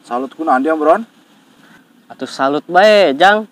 Salut ku naon dia, Bron? Atuh salut bae, Jang.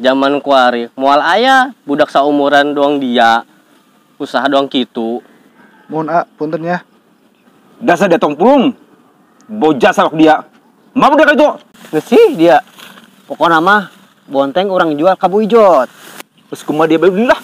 Zaman kuari moal aya budak saumuran doang dia. Usaha doang kitu. Mohon a, punten ya. Dasar dia tong pulung. Bojah salok dia. Mau dia itu? Geus sih dia. Pokona mah bonteng orang jual ka Bu Ijot. Terus kumaha dia beli lah.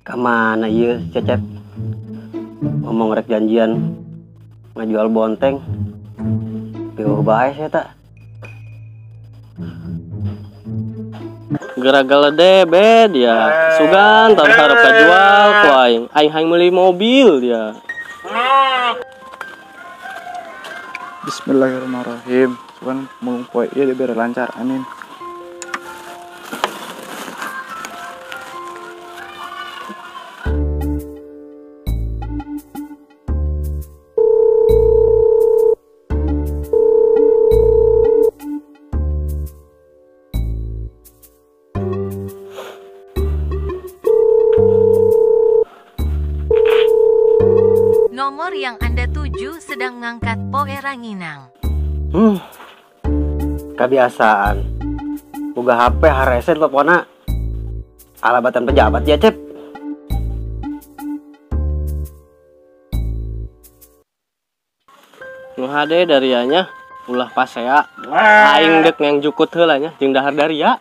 Kemana ieu Cecep? Ngomong rek janjian ngajual bonteng. Piuh bae sia ta. Gara galede be dia. Sugan tahun harap kajual ku aing. Aing hayang meuli mobil dia. Bismillahirrahmanirrahim. Sugan mulung poe ieu dibere lancar. Amin. Nomor yang Anda tuju sedang ngangkat poe ranginang. Kebiasaan. Boga HP harese teleponnya. Alabatan pejabat ya, Cep. Nu hade darianya ulah pasea. Aing deuk yang jukut heula nya jeung dahar daria.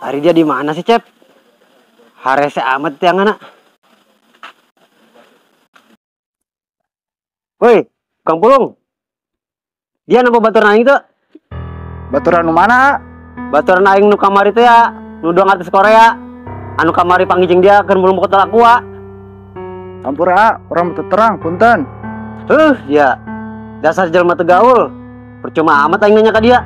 Hari dia di mana sih, Cep? Harese amat yang anak. Woi, Kang Pulung. Dia napa baturan aing tuh? Baturan nu mana? Baturan aing nu kamari teh ya, nu doang artis Korea. Anu kamari panggijing dia keur mulung kotor aqua. Ampura, orang teu terang, punten. Ya. Dasar jelema teu gaul. Percuma amat aing nanya ka dia.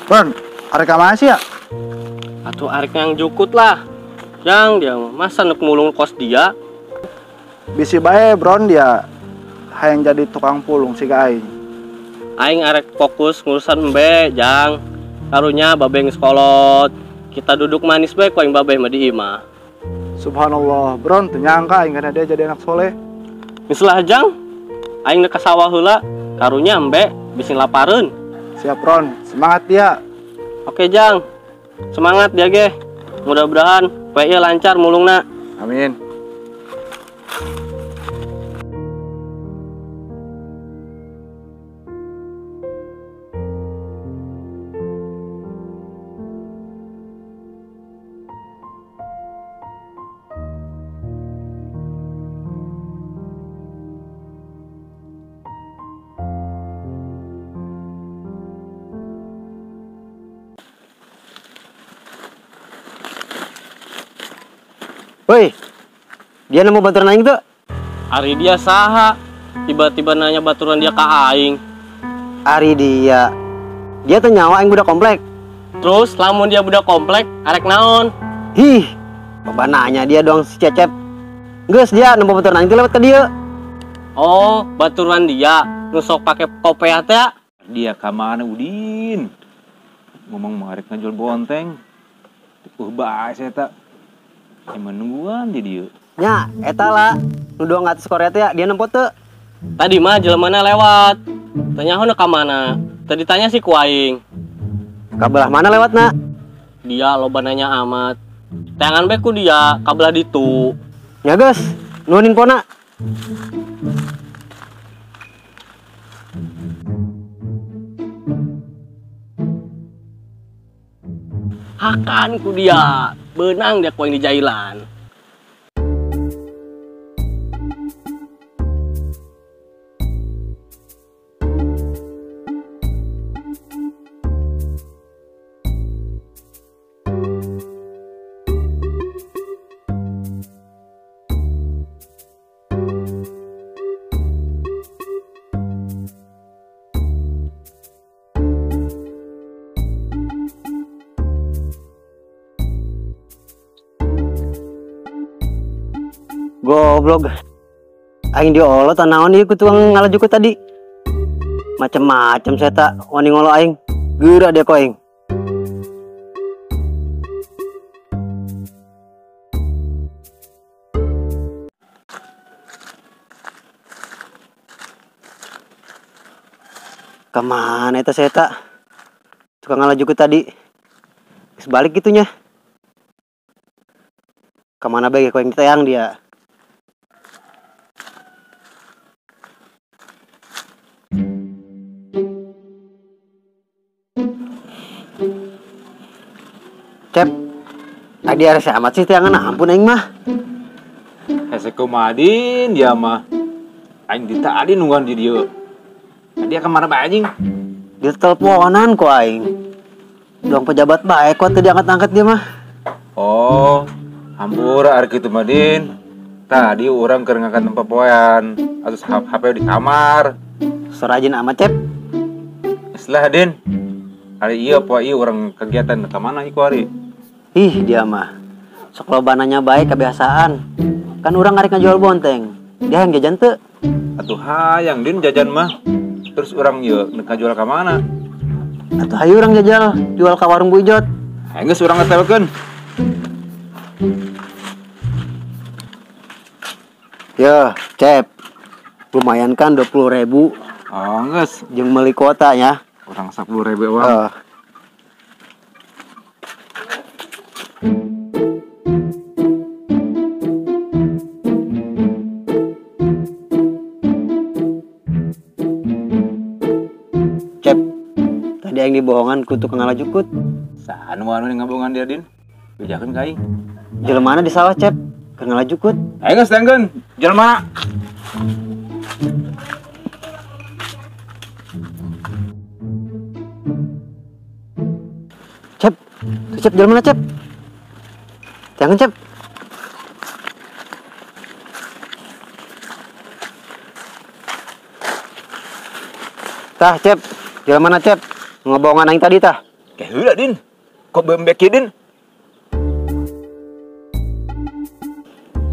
Bang, arek ka mana sih ya? Atuh arek yang jukut lah. Jang dia masa nuk mulung kos dia. Bisi bae Bron dia hayang jadi tukang pulung siga aing. Aing arek fokus ngurusan embe, Jang. Karunya babe geus kolot. Kita duduk manis bae ku aing babe mah di imah. Subhanallah, Bron teu nyangka aing kana dia jadi anak soleh. Geus lah, Jang. Aing ka sawah heula, karunya embe bisi lapareun. Siap Ron, semangat dia. Oke Jang, semangat dia ge. Mudah-mudahan PI lancar mulungna. Amin. Woi, dia nemu baturan aing tuh? Ari dia saha, tiba-tiba nanya baturan dia ka aing. Ari dia, dia tuh nyawa aing budak komplek. Terus lamun dia budak komplek, arek naon? Hih, coba nanya dia doang si Cecep. Geus dia nemu baturan aing tuh lewat ke dia. Oh, baturan dia nusok pakai kopiah teh. Dia ka mana Udin? Ngomong mah arek ngajual bonteng. Bae saya tak. Emang nungguan di dia. Nya, eta lah. Nu doang artis Korea teh dia nempo teu. Tadi mah jelemana lewat. Tanya hono ka mana? Tadi tanya sih ku aing. Ka belah mana lewatna? Dia loba nanya amat. Tangan bae ku dia ka belah ditu. Nya geus, nuhun infona. Hakan ku dia, benang dia ku aing dijailan. Goblok. Aing diolot naon ieu ku tukang ngalajukut tadi. Macem-macem saya tak wani ngolo aing. Geura dia ku aing. Kemana eta saya tak? Tukang ngalajukut tadi. Geus balik gitunya. Kemana bae ku aing teang dia. Cep, adi rese amat sih tiangan, ampun aing mah. Hese kumadin dia mah. Aing di tadi nungguan di dieu. Dia kemana bae anjing? Dia teleponan ku aing. Dong pejabat bae kok teu diangkat-angkat dia mah. Oh, hampura ari kitu mah Din. Tadi urang keur ngangkat tempat poean, atuh HP di kamar. Sorajin amat, Cep. Geus lah, Din. Hari ieu poe ieu urang kegiatan ka mana ieu hari? Ih, dia mah. Sok loba nanya bae kebiasaan. Kan urang arek ngajual bonteng. Dia yang jajan teu? Atuh hayang Din jajan mah. Terus urang ieu neuk ngajual ka mana? Atuh hayu urang jajal, jual ka warung Bu Ijot. Hayu geus urang ngetelkeun. Yo, Cep. Lumayan kan 20.000. Oh, geus. Jeung meuli kuota nya. Urang 10.000 uang. Cep, tadi aing dibohongan ku tukang ngalajukut. Saha nu anu ngabohongan dia, Din? Bejakeun ka aing. Jelemana di sawah, Cep, keur ngalajukut. Ayo geus tangkeun. Jelema. Cep, tuh Cep, jalan mana Cep? Jangan Cep. Tah Cep, jalan mana Cep? Ngebohongan aing tadi tah. Keheula Din. Kok bombek ieu Din?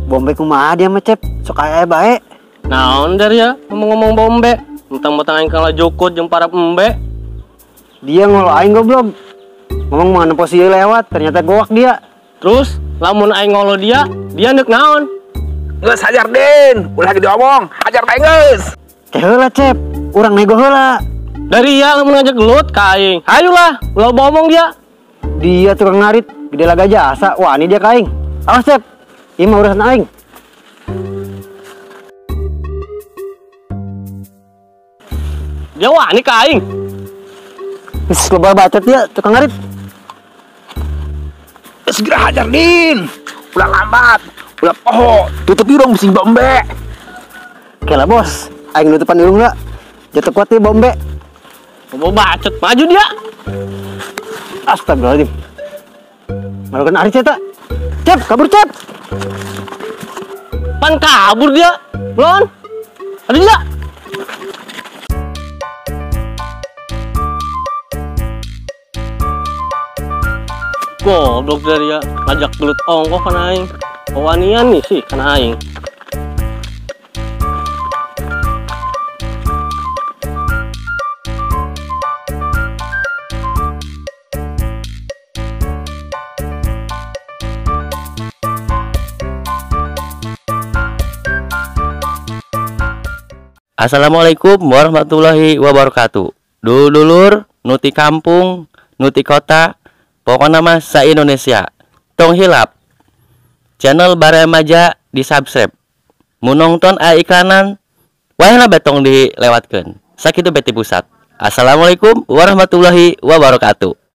Bombek kumaha dia mah Cep? Sok aya bae. Naon dari ya ngomong-ngomong bombe. Mentang-mentang aing kalah jukut jeung para embe. Dia ngolo aing goblok. Ngomong mau nempo si lewat, ternyata goak dia. Terus lamun aing ngolo dia, dia neuk naon? Geus hajar Din, ulah lagi diomong, hajar bae geus. Keheula Cep, urang nego heula. Dari ya lamun ngajak gelut ka aing. Hayulah, ulah bomong dia. Dia tukang ngarit, gede laga jasa, wani dia ka aing. Awas Cep, ieu mah urusan aing. Dia wani ka aing. Geus loba bacot dia tukang ngarit. Segera hajar Din, ulah lambat, ulah poho, tutup irung bising bombe. Oke lah bos, aing nutupan irungna, jatuh kuat nih bombe. Mau bacot, maju dia. Astagfirullahaladzim. Malukan arit saya tak. Cep, kabur Cep. Pan kabur dia, belum. Ada dia. Goblok dari ya, ngajak gelut ongkoh kan aing. Wanian nih sih kan aing. Assalamualaikum warahmatullahi wabarakatuh. Dulur nuti kampung, nuti kota, pokoknya mah sa-Indonesia. Tong hilap. Channel Baramaja di subscribe. Mun nonton aya iklanan, wayahna betong dilewatkeun. Sakitu beti pusat. Assalamualaikum warahmatullahi wabarakatuh.